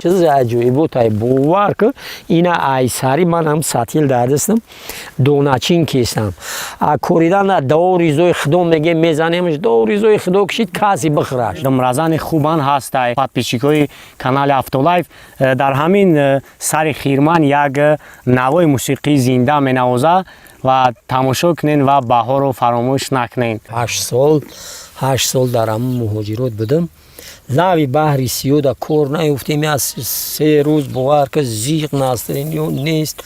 Чизи аҷоиботай, бовар ку, ина айсари ман ҳам сатил дар дастам, доначин кесам. А коридана доризои худо меге, мезанемш, доризои худо кишид, каси бихӯраш. Думразани хубан ҳастай. Подписчикои канали Автолайф, дар ҳамин сари хирман як навои мусиқии зинда менавозад ва тамошо кунен ва баҳоро фаромӯш накунен. 8 сол, 8 сол дар ҳамун муҳоҷирот будам. Лави баҳри сиёда кор наёфтем, аз 3 рӯз, бовар ка, зиқ настроение нест.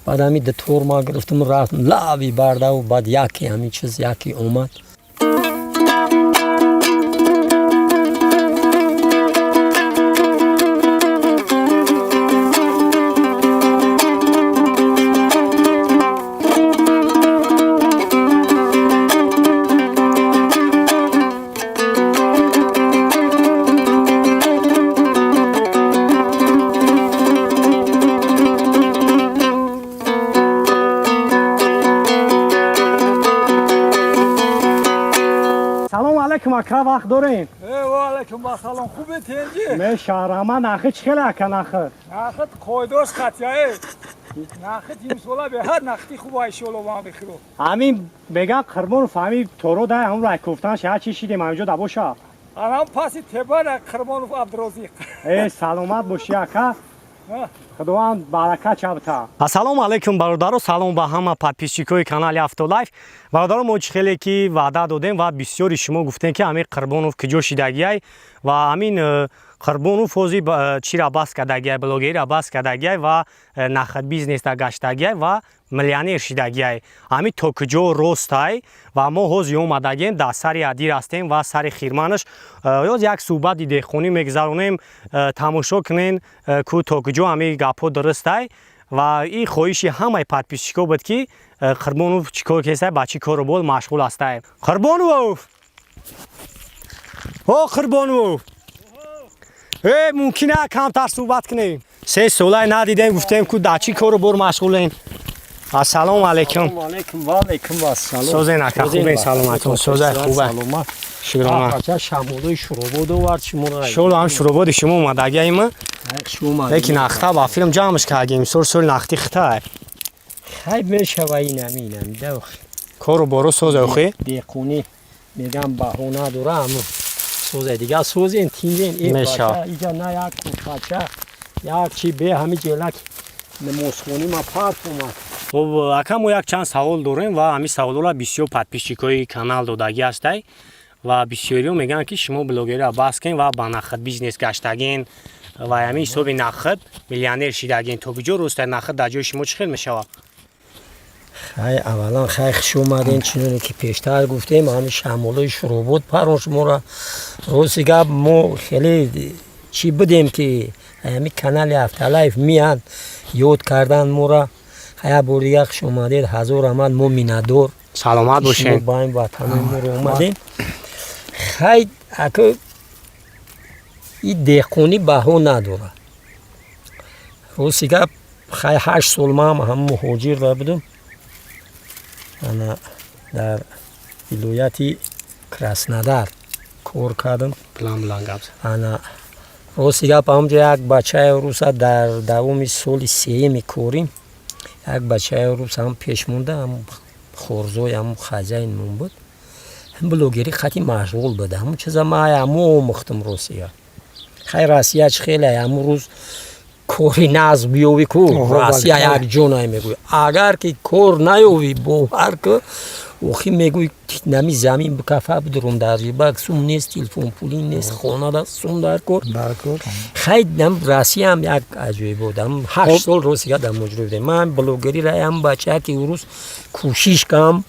Баъд ҳами дутор ма гирифтам, рафтам лави бардаву, баъд яке ҳамин чиз яке омад. Салом алейкум, ака, вақт дорем? Ваалайкум ассалом, хубе, тенҷи? Ме шаҳрама. Нахи чӣ хеле, ака, нахи? Нахит қойдош қатяе, нахит имсола беҳад нахти хуб, айшоло ман бихӯ. Ҳамин меган, Қурбонов ҳамин торо дай, ҳамн рай кофтан шаҳар чӣ шидем, ҳаминҷо да боша. Анам паси тебара Қурбонов Абдурозиқ. Э, саломат бошӣ, ака, худованд баракат чабта. Ассалому алайкум, бародаро, салом ба ҳама подписчикои канали Автолайф. Бародаро, мо чӣ хеле ки ваъда додем ва бисёри шумо гуфтем, ки ҳамин Қурбонов куҷо шидагиай ва ҳамин Қурбонов ҳозир чира бас кардагиай, блогерира бас кардагиай ва нахад бизнеста гаштагиай ва миллионер шидагиай. Ҳамин то куҷо ростай? Ва мо ҳозир омадагем, дар сари адир ҳастем ва сари хирманаш ёз як суҳбати деҳқонӣ мегузаронем. Тамошо кунен, ку то куҷо ҳамин гапҳо дурустай. Ва ин хоҳиши ҳамаи подписчикҳо буд, ки Қурбонов чӣ кор кесай, ба чӣ кору бор машғул ҳастай. Қурбонов, о Қурбонов, э, мумкин а камтар суҳбат кунем? 3 солай надидем, гуфтем, ку дар чӣ кору бор машғулем. Ассалому алайкум. Алайкум, ва алайкум ассалом. Созен, ака, хубен, саломатон? Созай, хуба, шукрона. Бача, шамолои Шуробод овард шуморо. Шоло ҳам Шурободи шумо омадагиаима. Лекин нахта ба филм ҷамъш кардем, сол соли нахти хитай. Хайб мешава, инами инами да. Кору боро соза, охи? Деҳқонӣ мегам баҳона дора, аму созе дига созен, тинҷен э. Мешава. Бача, иҷа на як курпача, як чи бе ҳами ҷелак намозхонӣ ма парт омад. Хуб, ака, мо як чанд савол дорем ва ҳамин саволҳоро бисёр подписчикои канал додагӣ ҳастай ва бисёриҳо мегӯянд, ки шумо блогерро бас кунед ва ба нахд бизнес гаштагин ва ҳамин ҳисоби нахд миллионер шидагин. То куҷо ростай? Нахд дар ҷои шумо чӣ хел мешавад? Хай, аввалан, хай, хуш омадем. Чуноне ки пештар гуфтем, ҳами шамолои Шуробод парон шуморо. Рости гап, мо хеле чӣ будем, ки ҳами канали Автолайф меянд, ёд кардан мора. Хай, бор дига хуш омадед, ҳазор раҳмат, мо миннатдор. Саломат Шумо бошед. Ба ин ватанои моро омадем. Хай, ака, и деҳқонӣ баҳо надорад, рости гап. Хай, 8 сол ман ҳам муҳоҷир будам, ана дар вилояти Краснодар кор кардам. План билан гап. Ана, рости гап, ҳамҷо як бачаи руса дар давоми соли сеюми корим як бачаи рус ҳам пеш монда, ҳам хорзой, ҳам хозяинмон буд, ҳам блогерӣ қати машғул буд. Ҳамун чиза ман ҳамо омӯхтам, рости гап. Хай, Россия чи хеле, ҳамун рӯз кори назм биёвӣ ку, Россия як ҷо намегӯй. Агар ки кор наёвӣ, бовар ку, охи мегӯй, нами замин бикафа бидурум дар ҷибак, сум нест, телефон пулӣ нест, хонада сум дар кор. Хай, нам Россияам як аҷоибот. Ам 8 сол, рости гап, дар муҷро будем. Ман блогерира ям бачаки урус кӯшиш кам,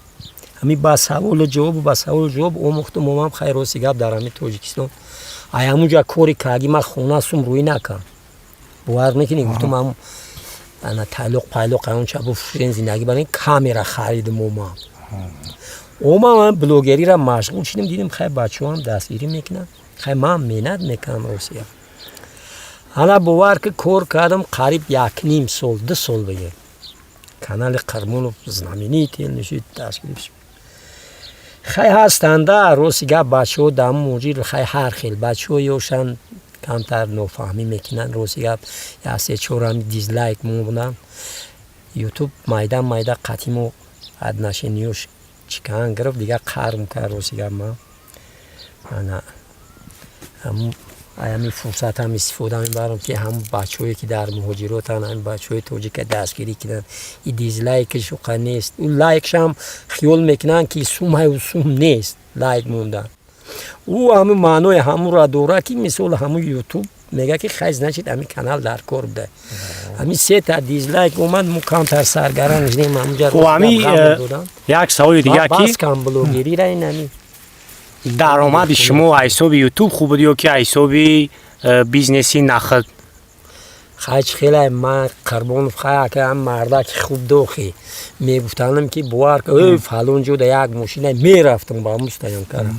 ҳами ба саволу ҷавобу ба саволу ҷавоб омӯхтум, омам. Хай, рости гап, дар ҳами Тоҷикистон ай ҳамунҷа кори карди, ман хона сум рӯӣ накам, бовар мекунӣ? Гуфтум, ам ана тайлоқ пайлоқ ҳамунча буфурӯшен, зиндагӣ барем. Камера харидим, омам, омам, блогерира машғул шудем. Дидем, хай, бачаҳоам дастгирӣ мекунанд, хай, ман меҳнат мекунам, рости гап. Ана, бовар ки, кор кардам қариб 1,5 сол, 2 сол бигем, канали Қурбонов знаменитый шуд, ташкил шуд. Хай, ҳастанда, рости гап, бачаҳо дар муҷир, хай, ҳар хел бачаҳо ёшанд. Камтар нофаҳмӣ мекунанд. Рости гап, як се чор ҳами дизлайк мондан. Ютуб майда майда қатимо отношениёш чикан гирифт, дигар қарм кард. Рости гап, ман ана ҳамин фурсат ҳам истифода мебарам, ки ҳам бачаҳое, ки дар муҳоҷиротанд, ҳамин бачаҳои тоҷика дастгирӣ кунанд. И дизлайкаш уқа нест, ӯ лайкшам хиёл мекунанд, ки сумаю сум нест. Лайк мондан ӯ ҳамин маънои ҳамура дорад, ки мисол ҳамун Ютуб мега, ки хай, значит, ҳамин канал дар кор буда. Ҳамин сета дизлайк омад, мо камтар саргарам шудем ҳамуҷа. Як саволи дигар ки бас кам блогерира ин ҳамин. Даромади шумо аз ҳисоби Ютуб хуб буд ё ки аз ҳисоби бизнеси нахд? Хай, чи хеле ман Қурбонов, хай, ака, ҳам мардаки хуб дохи мегуфтанам, ки бовар, э, фалон ҷо да як мошина мерафтам ба ҳамун стоянкара.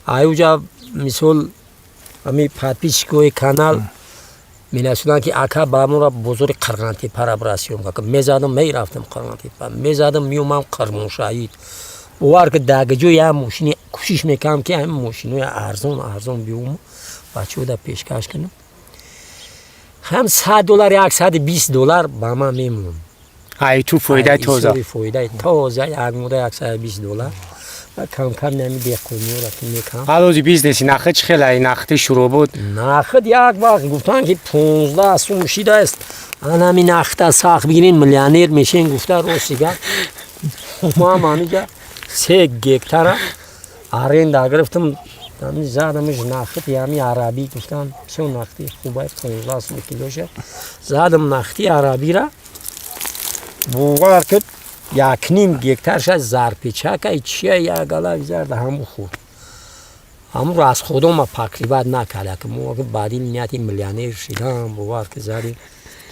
Аюҷа мисол ҳами подписчикои канал менасуданд, ки ака, ба ҳамонра бозори Қирғантепара бирасём. Мезадам, мерафтам Қирғантепа, мезадам, меомам Қирмоншаҳид. Бовар ки, дагаҷо як мошини кӯшиш мекардам, ки ҳамин мошинои арзон арзон биёму бачаҳода пешкаш кунам. Ҳам 100 доллар, 120 доллар ба ман мемонд. Ай ту фоидаи тоза. Фоидаи тоза, як муда 120 доллар ва камкам нами деҳқониёра ки мекам. Ҳалози бизнеси нахд чӣ хеле нахди шурӯъ буд? Нахд як вақт гуфтанд, ки 15 сум шидааст, анами нахта сахт бигирин, миллионер мешен, гуфта. Рости гап, ман ҳамиҷа 3 гектара аренда гирифтам, ҳами задамш нахти ҳами арабӣ. Гуфтам, бисёр нахти хубай, 15 сум килоша. Задам нахти арабира, бовар кид, 1.5 гектарша зарпечака чия, як галави зарда ҳаму хӯрд. Ҳамуро аз худома покрывать накарда, ки мо баъди нияти миллионер шидам. Бовар ки, задем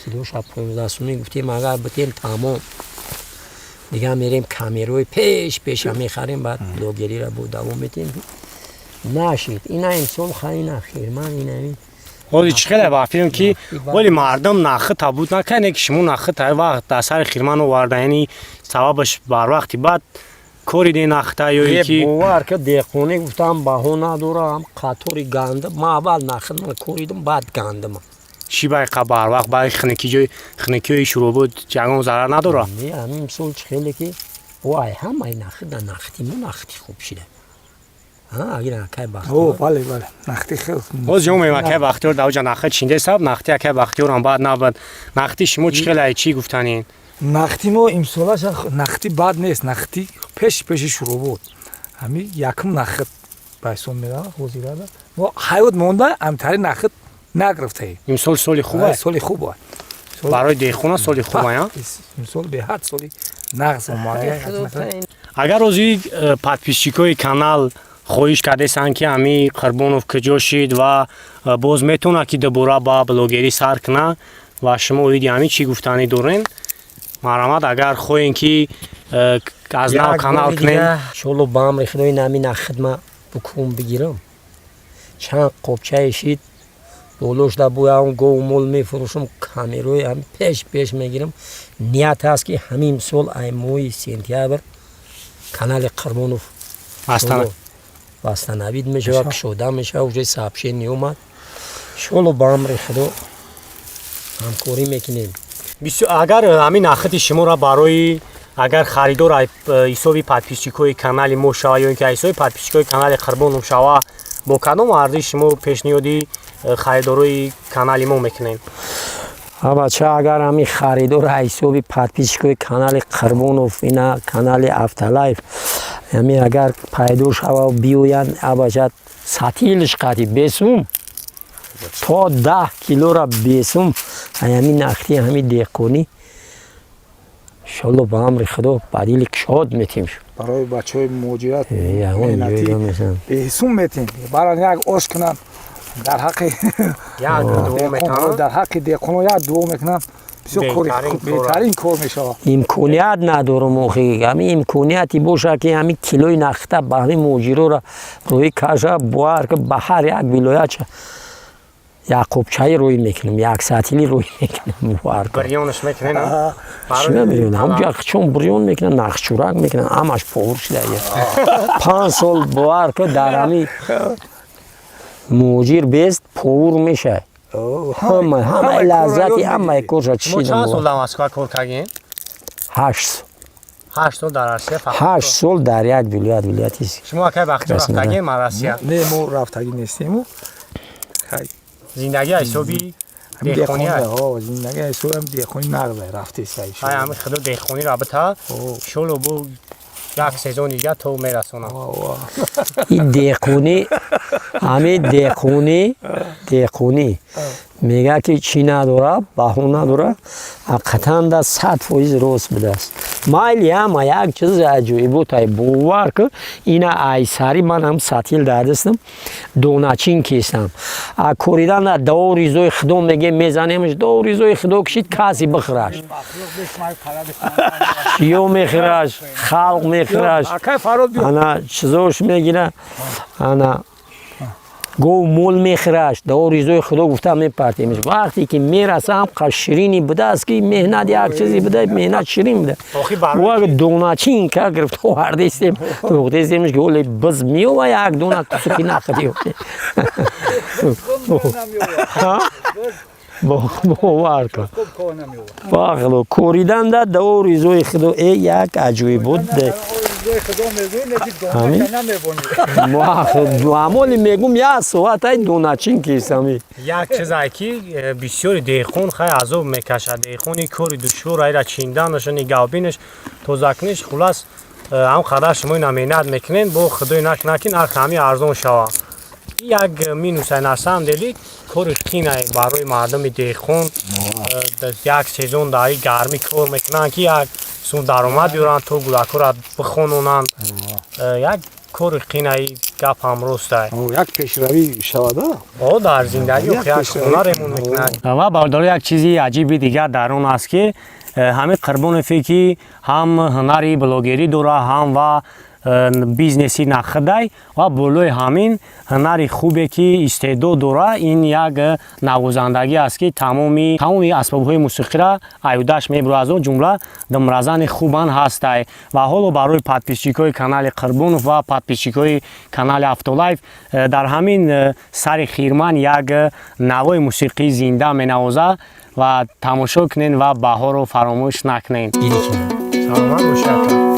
килоша 15 сумӣ. Гуфтем, агар битем, тамом, дигар мерем камерои пеш пеша мехарем, баъд блогерира бо давом метем. Нашид. Ина имсол хай, ина хирман, инами. Ҳози чӣ хеле ба филм, ки вале мардум нахи табут накарде, ки шумо нахи та вақт дар сари хирман оварда, яъне сабабаш бар вақти баъд кориде нахта ё ки? Бовар ки, деҳқонӣ гуфтам, баҳо надорам. Қатори гандум ман аввал нахидма коридам, баъд гандума. Чӣ байқа барвақт баъди хунукӣ, ҷои хунукиҳои шурӯъ буд, ягон зарар надорад? Не, ҳамин мисол чӣ хеле ки ай ҳамаи нахида нахти мо нахти хуб шида. Бале, бале, нахти хел. Боз ҷо меем, акай Бахтиёр дар оҷа нахи чинде саб нахти акай Бахтиёрам баъд набад. Нахти шумо чӣ хеле, чӣ гуфтанин? Нахти мо имсолаша нахти бад нест, нахти пеши пеши шурӯъ буд. Ҳами якум нахт ба ҳисоб меравад ҳозирада. Мо ҳаёт монда амтари нахт нагирифтаем. Имсол соли хуб аст? Соли хуб. Барои деҳқона соли хуб. Имсол беҳад соли нағз омад. Агар рӯзи подписчикои канал хоҳиш кардесанд, ки ҳами Қурбонов куҷо шид ва боз метавонад, ки дубора ба блогерӣ сар кунад, ва шумо оиди ҳамин чӣ гуфтанӣ дорен? Марҳамат, агар хоҳем, ки аз нав канал кунем. Иншолло, ба амри Худои нами нахидма букум бигирам. Чанд қобчае шид, болошда буям, гову мол мефурӯшам, камерои ҳами пеш пеш мегирам. Ният ҳаст, ки ҳамин сол, ай моҳи сентябр, канали Қурбонов восстановить мешавад, кушода мешавад. Уже сообщение омад. Иншолло, ба амри Худо ҳамкорӣ мекунем. Агар ҳамин нахити шуморо барои агар харидор ҳисоби подписчикои канали мо шава ё ин ки ҳисоби подписчикои канали Қурбонов шава, бо кадом арзиш шумо пешниҳоди харидорои канали мо мекунем? Бача, агар ҳамин харидор ҳисоби подписчикои канали Қурбонов, ина канали Автолайф, ҳамин агар пайдо шава, биёянд, абача, сатилиш қати бесум то 10 килора бесум ҳамин нахти ҳамин деҳқонӣ, иншолло, ба амри Худо, ба дили кушод метем. Барои бачаҳои муҳоҷират беҳисум метем, баран як ош кунанд. Дар ҳаққи дар ҳаққи деҳқоно як дуо мекунанд, бисёр кори беҳтарин кор мешавад. Имконият надорам охи. Ҳамин имконияте боша, ки ҳамин килои нахта ба ҳамин муҳоҷирора рӯи каша. Бовар ки, ба ҳар як вилоятша як қобчаи рӯй мекунам, як сатили рӯй мекунам. Бирёнаш мекунем? Чӣ, ҳамҷа чун бирён мекунам, нахчурак мекунам, ҳамаш повар шуда. 5 сол, бовар ки, дар ҳамин. Муҳоҷир бест повур мешавад. Ҳамаи лаззати ҳамаи корша Шумо чанд сол дар Москва кор кардем? 8 сол. 8 сол дар Россия фақат? 8 сол дар як вилоят, вилояти Шумо акай вақти рафтагем ма Россия? Не, мо рафтагӣ нестему. Зиндагӣ ҳисоби деҳқонӣ аст? Зиндагӣ ҳисоби деҳқонӣ нағз рафтест. Ай ҳами худо деҳқониро бита, шолу бу як сезон дига то мерасонам. Ин деҳқонӣ, ҳами деҳқонӣ, деҳқонӣ мега ки чӣ надора, баҳо надора, ҳақиқатан да 100% рост будааст. Майли ҳама як чизи аҷоиботай бовар ки ина айсари ман ҳам сатил дар дастам доначин кесам. А коридан да доризои худо меге мезанемш, доризои худо кишид каси бихӯраш. Чиё мехӯраш, халқ мехӯраш, ана чизош мегира, ана гов мол мехӯраш, доризои худо гуфта мепартемш. Вақте ки мерасам қа ширини будааст ки меҳнат як чизе буда, меҳнат ширин буда. Доначин ка гирифта овардестем, тухтестемш ки оле биз меова як дона кусуки нахӯри. Бовар кун. Вақло коридан да доризои худо як аҷоибот. Амоли мегум як соат ай доначин кисами. Як чизе ки бисёри деҳқон хай азоб мекашад. Деҳқони кори душвор айра чинданаша, нигаҳбинаш, тозакуниш, хулас ҳам қадар шумо ина меҳнат мекунед, бо худои накунакин нарх ҳами арзон шава. Як минусай на самом деле кори қинай барои мардуми деҳқон. Як сезон дар гармӣ кор мекунанд ки як сум даромад биёранд то гулакҳоро бихононанд. Як кори қинаи гап ҳам ростай. Як пешравӣ шавада? О, дар зиндагӣ як хона ремон мекунад. Ва бародаро як чизи аҷиби дигар дар он аст ки ҳамин Қурбонове ки ҳам ҳунари блогерӣ дорад, ҳам ва бизнеси нахудай ва болои ҳамин ҳунари хубе ки истеъдод дорад, ин як навозандагӣ аст ки тамоми асбобҳои мусиқиро аюдаш мебурад, аз он ҷумла думразани хубан ҳастай. Ва ҳоло барои подписчикҳои канали Қурбонов ва подписчикҳои канали Автолайф дар ҳамин сари хирман як навои мусиқии зинда менавозад ва тамошо кунед ва баҳоро фаромӯш накунед. Саломат бошед.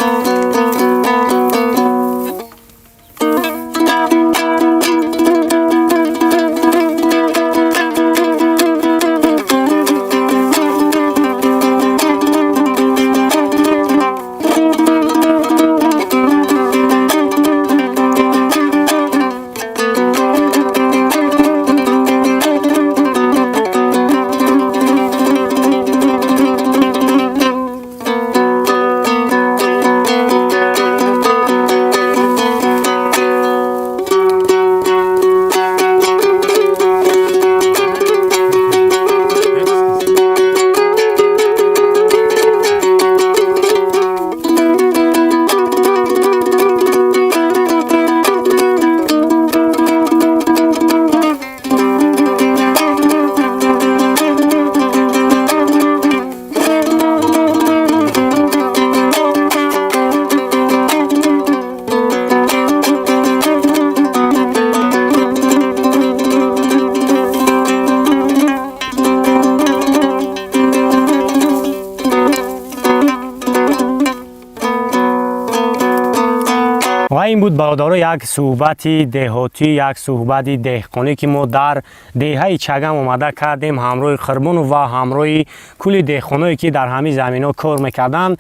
Ва ин буд бародаро як суҳбати деҳотӣ, як суҳбати деҳқонӣ ки мо дар деҳаи Чагам омада кардем ҳамроҳи Қурбонов ва ҳамроҳи кулли деҳқоное ки дар ҳамин заминҳо кор мекарданд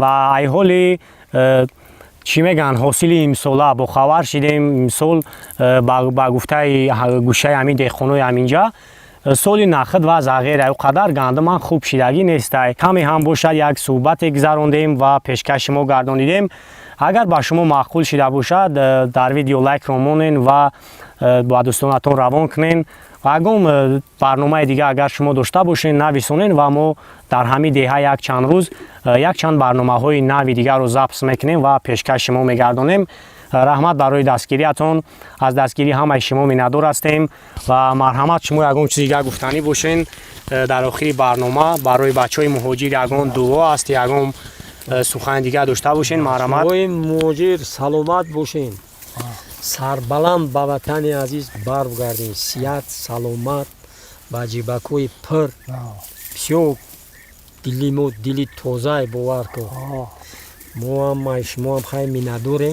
ва айҳоли чӣ мегӯянд ҳосили имсола бохабар шидем. Имсол ба гуфтаи гӯшаи ҳамин деҳқонои ҳаминҷа соли нахуд ва зағир ай қадар гандуман хуб шидагӣ нестай. Каме ҳам бошад як суҳбате гузарондем ва пешкаши мо гардонидем. Агар ба шумо маъқул шида бошад, дар видео лайкро монен ва ба дӯстонатон равон кунен. Ва ягон барномаи дига агар шумо дошта бошед, нависонен ва мо дар ҳамин деҳа якчанд рӯз якчанд барномаҳои нави дигарро запис мекунем ва пешкаши шумо мегардонем. Раҳмат барои дастгириятон, аз дастгирии ҳамаи шумо миннатдор ҳастем ва марҳамат шумо ягон чизи дигар гуфтанӣ бошен дар охири барнома барои бачаҳои муҳоҷир ягон дуо аст, ягон сухани дигар дошта бошен, марҳамат. Шумои муҳоҷир саломат бошен. Сарбаланд ба ватани азиз баргардем, сиҳат, саломат, ба ҷибакҳои пур. Бисёр дили мо дили тозае, бовар кун. Мо ҳам, шумоам хай миннатдорем.